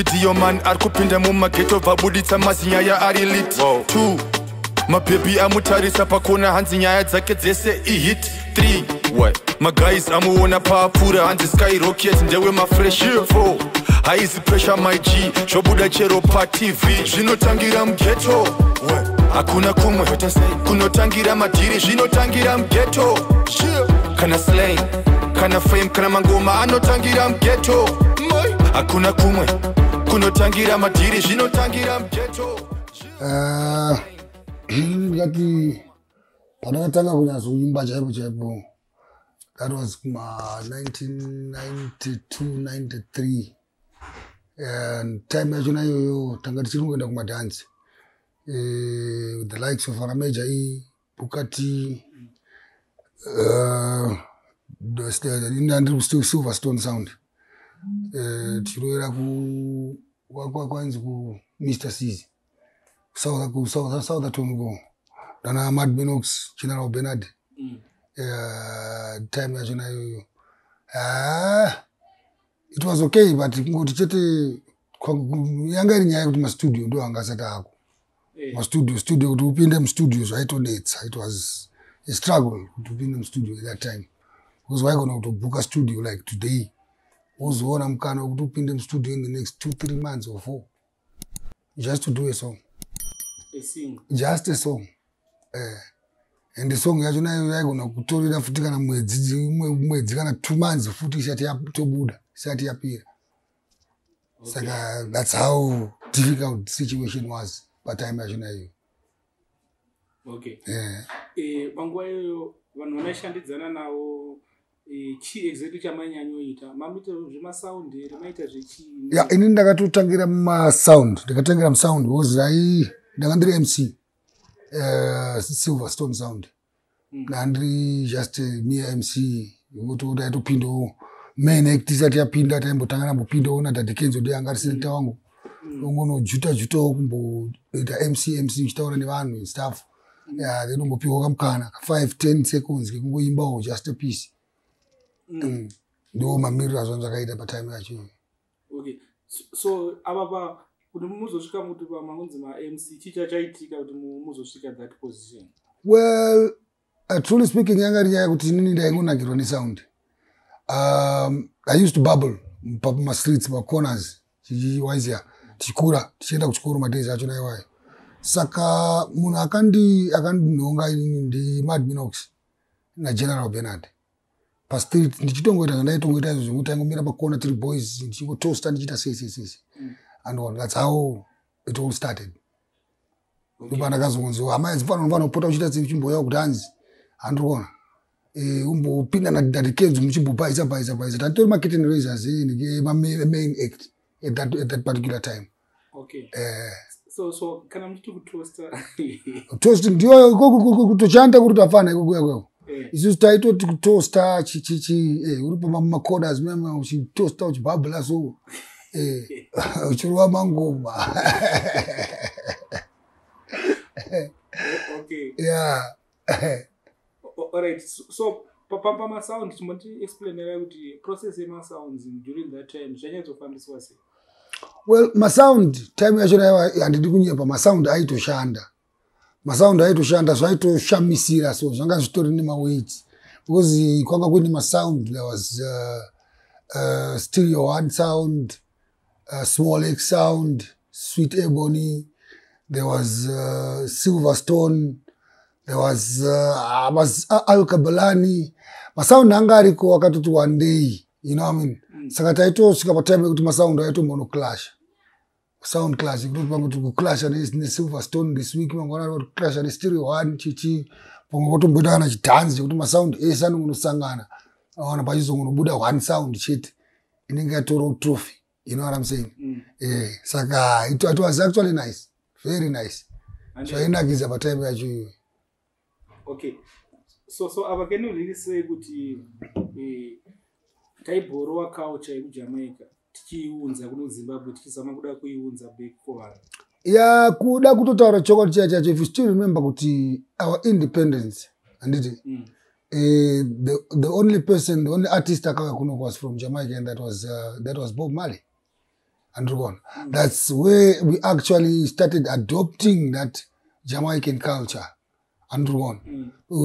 Video man ari kupinda mumageto, vabuditsa mazinyaya ari lit. 2, mabhebhi amutarisa pakona, hanzi nyaya dzake dzese ihit. 3, what? Maguys amuona paapfuura, hanzi skyrocket ndewe mafresh. 4, haizi pressure my G, zvobuda chero paTV. Zvinotangira mughetto, hakuna kumwe kunotangira madhiri, zvinotangira mughetto. Kana slang, kana fame, kana mangoma anotangira mughetto, hakuna kumwe kunotangira madhiri, zvinotangira mughetto. Ndingati pandakatanga kunyatsoimba chaipo chaipo, that was kuma 1992 93, and time yachona iyoyo tanga tichiri kuenda kumadhanzi with the likes of ana Major E, Booker T, ndiri still Silverstone Sound, tichirovera kwanzi ku Mr Cs, Southerton ko dana Mad Minox, General Bernard. Time yachona iyoyo, ah, it was okay, but kungoti chete yanga iri nyaya yekuti mastudio ndo anga asati ako. Mastudio, studio, kuti upinde mustudio zvaitonetsa. It was a struggle kuti upinde mustudio at that time, because waigona kutobhuka studio like today, wozoona mukana wekuti upinde mustudio in the next 2, 3 months or 4, just to do a song. A sing. Just a song, and song yacho nayo yaigona kutorera futi kana mwedzi kana 2 months futi isati yatobuda, isati yapera. Saka that's how difficult situation was patime yacho naiyo. Yeah. Panguva iyoyo vanhu vanaishandidzana navo, chii exactly chamainyanyoita? Mamuita zvemasound here? Maita zvechii? Ya, ini ndakatotangira mumasound, ndakatangira musound because ai ndanga ndiri MC, Silverstone Sound. Ndandiri just mere MC, yekuti ndaitopindawo main act isati yapinda, taimbotanga nambopindawo naDaddy Kenzo, ndiye anga ari selector wangu. Ungonojuta jutawo, kumboita MC, MC uchitaura nevanhu and stuff. Yeah, then umbopiwa kamukana ka 5 10 seconds kekungoimbawo just a piece. Ndo mamiriro azvanhu zvakaita patime yacho iyoyo. Okay, so ava pa kuti muzosvika muti pamangunzi maMC, chii chachaitika kuti muzosvika that position? Well, truly speaking, yanga iri nyaya yekuti inini ndaingonakirwa nesound. I used to bubble pamastreets, macorners, chichiwaisiya, tichikura, tichienda kuchikoro madays acho naiwayo. Saka munhu akandinhonga inini ndiMad Minox naGeneral Bernard pastreet, ndichitongoita zvandaitongoita izvo zvekuti taingomira pakona tiri boys, ndichingotosta, ndichiita sei sei sei sei. And all, that's how it all started. Ndopandakazonzi hama dzifanira unofanira kupota uchiita sei, uchimbouya kudhanzi, handiri kuona, umbopinda naDaddy Kenzo, muchimbobhaisa bhaisa bhaisa. Tatori macurtain raisers main act at that particular time. So kana muchiti kutosta? Toast ndiyo kutochanda kuri tafana ikokuya kweko. Isusu taitoti kutosta chichichi, uri pamacorners mema uchitosta, uchibhabhula, so uchirova mangoma. Yeah. Alright, so pamasound, chimbondiexplainera kuti process yemasounds during that time zvanyatsofambiswa sei? Well, masound time yacho naiwa, handidi kunyepa, masound aitoshanda, masound aitoshanda, zvaitoshamisira. So zvanga zvitori nemaweight because kwanga kuine masound. There was Stereo One Sound, Small X Sound, Sweet Ebony, there was Silverstone, there was Alkabalani. Masound anga ariko akatoti one day, you know what I mean? Saka taitosvika patime yekuti masound aitombono-clash, sound clash, kutoti pamwe tiri kuclasha neSilverstone this week, mangwana kuclasha neStereo One, chichi, pamwe potomboita kana chidhanzi chekuti masound ese anongonosangana, awana pachizongonobuda one sound chete inenge yatorawo trophy, you know what I'm saying? Saka it was actually nice, very nice, zvainakidza patime yacho iyoyo. Okay, so apa can you really say kuti taibhorowa culture yekuJamaica tichiiunza kuno Zimbabwe, tichizama kuda kuiunza back kuvanhu? Ya, kuda kutotaura chokwadi chiya chacho, if you still remember kuti our independence, handiti? The only person, the only artist akauya kuno was from Jamaica, and that was Bob Marley. Andiri kuona, that's where we actually started adopting that Jamaican culture, andiri kuona?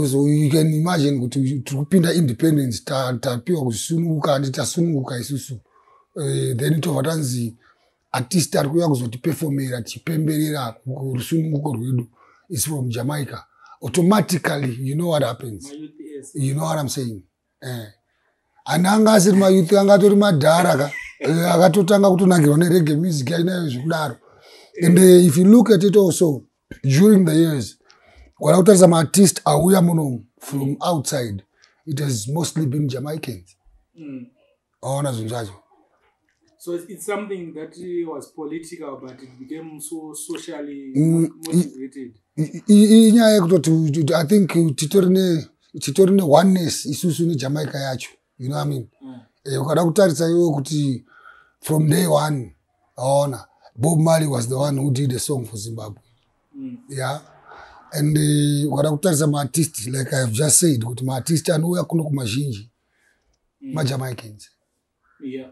So you can imagine kuti tiri kupinda independence, tapiwa kusununguka, handi tasununguka isusu. Then tobva tanzi artist ari kuuya kuzotipefomera tichipemberera rusununguko rwedu is from Jamaica. Automatically, you know what happens. You know what I'm saying? Ani anga asiri mayouth, anga atori madhara ka, akatotanga kutonakirwa nereggae music ainayo zvekudaro. And if you look at it also, during the years, wada kutarisa maartist auya munomu from outside, it has mostly been Jamaicans. Aona zvinhu zvacho. So it's something that was political, but it became so socially motivated. Inyaya yekutoti I think titori neoneness isusu neJamaica yacho, you know what I mean? Ukada kutarisa iwe kuti from day one, aona, Bob Marley was the one who did a song for Zimbabwe. Yeah, and ukada kutarisa maartist, like I have just said, kuti maartist anouya kuno kumazhinji maJamaicans. Yeah.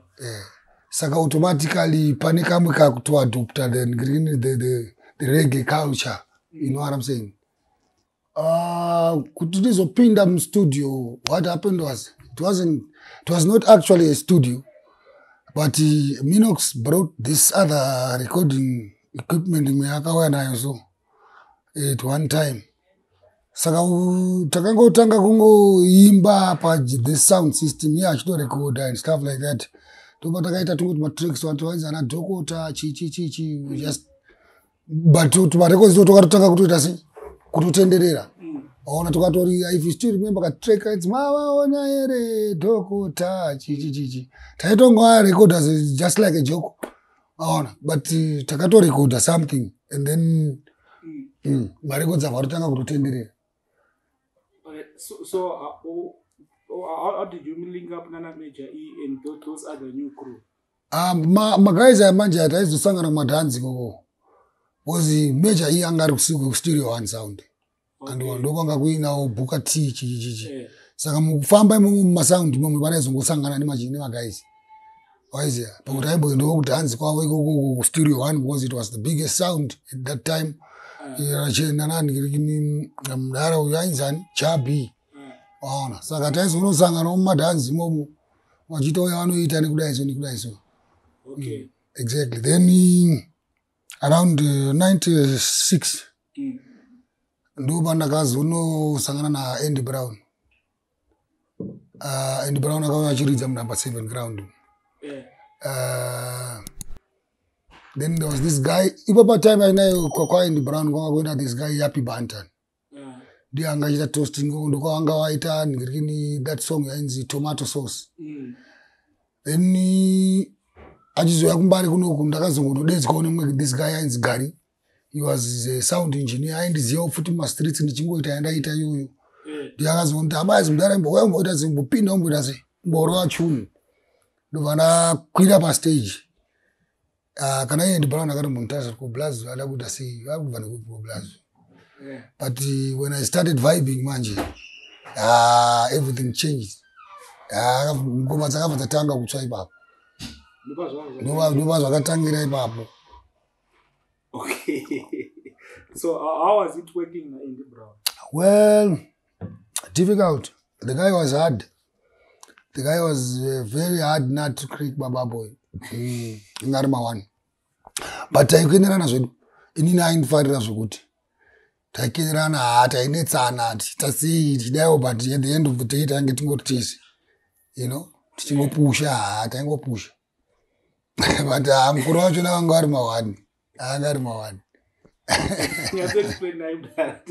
Saka automatically pane kamwe kakutoadopta then the reggae culture, you know what I'm saying? Kuti ndizopinda mustudio, what happened was, it wasn't, it was not actually a studio, but Minox brought this other recording equipment imwe yakauya nayo. So at one time, saka takangotanga kungoimba pa this sound system, iye achitorekoda and stuff like that. Topa takaita tungoti matracks, vantu vainzi ana Dhokota, chichi chichi, just, but tumarekodzi to tokatotanga kutoita se kutotenderera. Aona, tokatorira, if you still remember katrack kainzi "Mavaona here Dhokota", chichi chichi, taitongoarekodha just like a joke, aona, but takatorekodha something and then marekodzi ava atotanga kutotenderera. So how did you link up Nana Major E and those other new crew? Maguys aya manje ataizosangana kumadhanzi ikoko, because Major E anga ari kuStereo One Sound and ndokwanga kuinawo Booker T, chichi chichi. Saka mukufamba imomo mumasound imomo panaizongosangana nemaguys, waiziya, pakuti aimboendawo kudhanzi kwavo ikoko kuStereo One, because it was the biggest sound at that time. Nanani mudhara uyu ainzani Chabi, waona? Saka taizonosanganawo mumadhanzi imomo vachiita uya vanoita nekudai so nekudai so. Exactly. Then around 96 ndo pandakazonosangana naAndy Brown. Andy Brown akauya achiridza munumber 7 ground. Then there was this guy ipapo time ainayo kwaAndy Brown, kwanga kuenda this guy Yapi Bantan. Ndiye anga achiita toasting, ndokwavanga waita ngirini that song yainzi "Tomato Sauce". Then achizouya kuMbare kunoku, ndakazongonodedzwawo nemumwe this guy ainzi Gary. He was a sound engineer, aindizivawo futi mumastreets ndichingoita yandaita iyoyo. Ndiye akazonti, "Abazi mudara, imbouya umboita sei, umbopinda, umboita sei, umborova chunu." Ndobva ndakwira pastage. Kana iye Brown akatombonditarisa kuti blaz ada kuita sei, ari kubva nekupi blaz? But when I started vibing manje, everything changed. Ngoma dzakabva dzatanga kutsva ipapo. Ndova zvakatangira ipapo. Okay. So how was it working na Andy Brown? Well, difficult. The guy was hard. The guy was very hard nut to crack, baba boy. Ingari mawani, but taikuenderana zvedu. Inini aindifarira zvokuti taikuenderana. Ha, tainetsana, tichiita tichidaiwo, but at the end of the day tainge tingoti tese, tichingopusha. Ha, taingopusha, but ha, mukuru wachona vanga vari mawani, anga ari mawani. Nyatso-explain naye mudhara.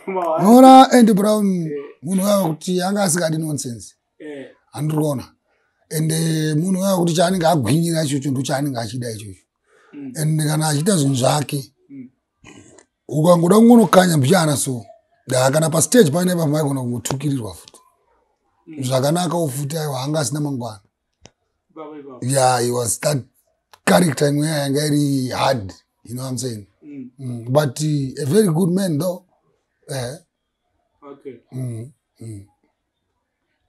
Unoona, Andy Brown munhu waya wekuti anga asingadi nonsense. Handiri kuona, ende munhu waya wekuti chaanenge agwinyira ichocho ndo chaanenge achida ichocho. And kana achiita zvinhu zvake, ukangoda kungonokanya mbichana so da, kana pastage paine pamaigona kungotukirirwa futi zvakanakawo futi. Aiwa, anga asina mangwana. Baba baba. Yeah, he was that character imwe yanga iri hard, you know what I'm saying? But a very good man though.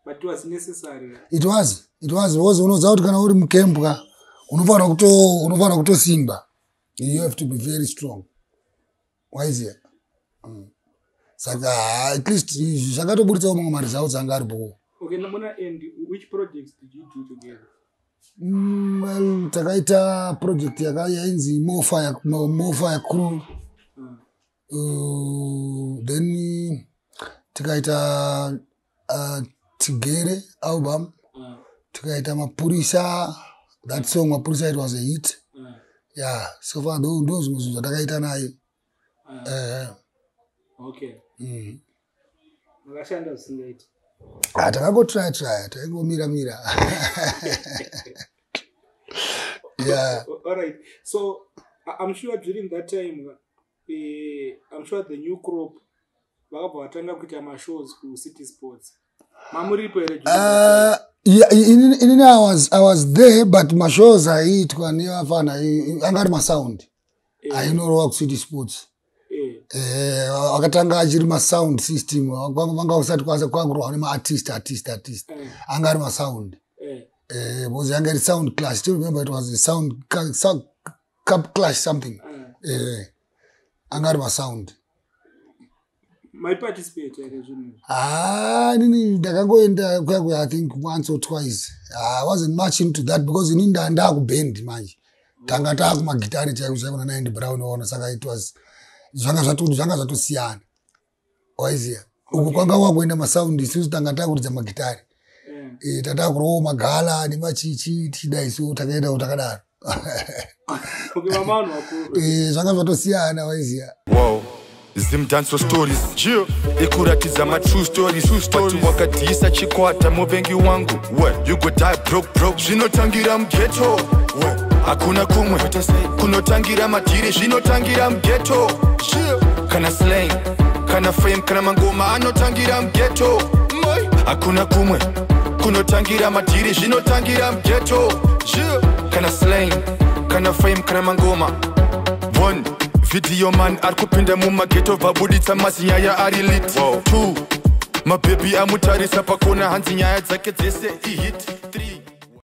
But it was necessary. It was because unoziva kuti kana uri mukembwa Unofanira kutosimba. You have to be very strong, waiziya. Saka at least zvakatoburitsawo mamwe maresults anga aripo. Okay, Namona, and which projects did you do together? Well, takaita project yainzi Mofire Crew. Then tikaita Tigere album. Tikaita Mapurisa, that song Mapurisa, it was a hit. Yeah, so far ndo zvimwe zvinhu zvatakaita naye. Makashanda zvisingaiti. Ah, takangotry try, taingomira mira, yeah. All right, so I'm sure during that time, I'm sure the new crop vakabva vatanga kuita mashows kuCity Sports. Mamuripo here during that time? Yeah, inini I was there, but mashows aiitwa nevafana anga ari masound ainorova kuCity Sports. Akatanga achiri masound system, vanga usati kwakurwa nemaartist, artist, artist. Anga ari masound. Because yanga iri sound clash. Still remember, it was a sound cup clash something. Anga ari masound. Maiparticipate here zvinhu izvi? Ah, inini ndakangoenda kuya kuya, I think once or twice. I wasn't much into that because inini ndakubhendi manje, tanga taakumagitari chaiko chaiko naNandi Brown, waona. Saka it was zvanga zvatosiyana, waiziya. Uku kwanga kwakuenda masound, isusu tanga takuridza magitari. Tatakurowo magala nemachichi tichidai, so takaendawo takadaro. Okay, mama vanhu vakuru. Zvanga zvatosiyana, waiziya. Wow. Zimdancehall stories ikuratidza matrue stories. But wakadhisa chikwata, muvengi wangu, you go die broke broke. Zvinotangira mughetto, hakuna kumwe kunotangira madhiri. Zvinotangira mughetto, kana slang, kana fame, kana mangoma anotangira mughetto. Hakuna kumwe kunotangira madhiri. Zvinotangira mughetto, kana slang, kana fame, kana mangoma. One video man ari kupinda mumaghetto, vabuditsa mazinyaya ari lit. Two mabhebhi amutarisa pakona, hanzi nyaya dzake dzese ihit.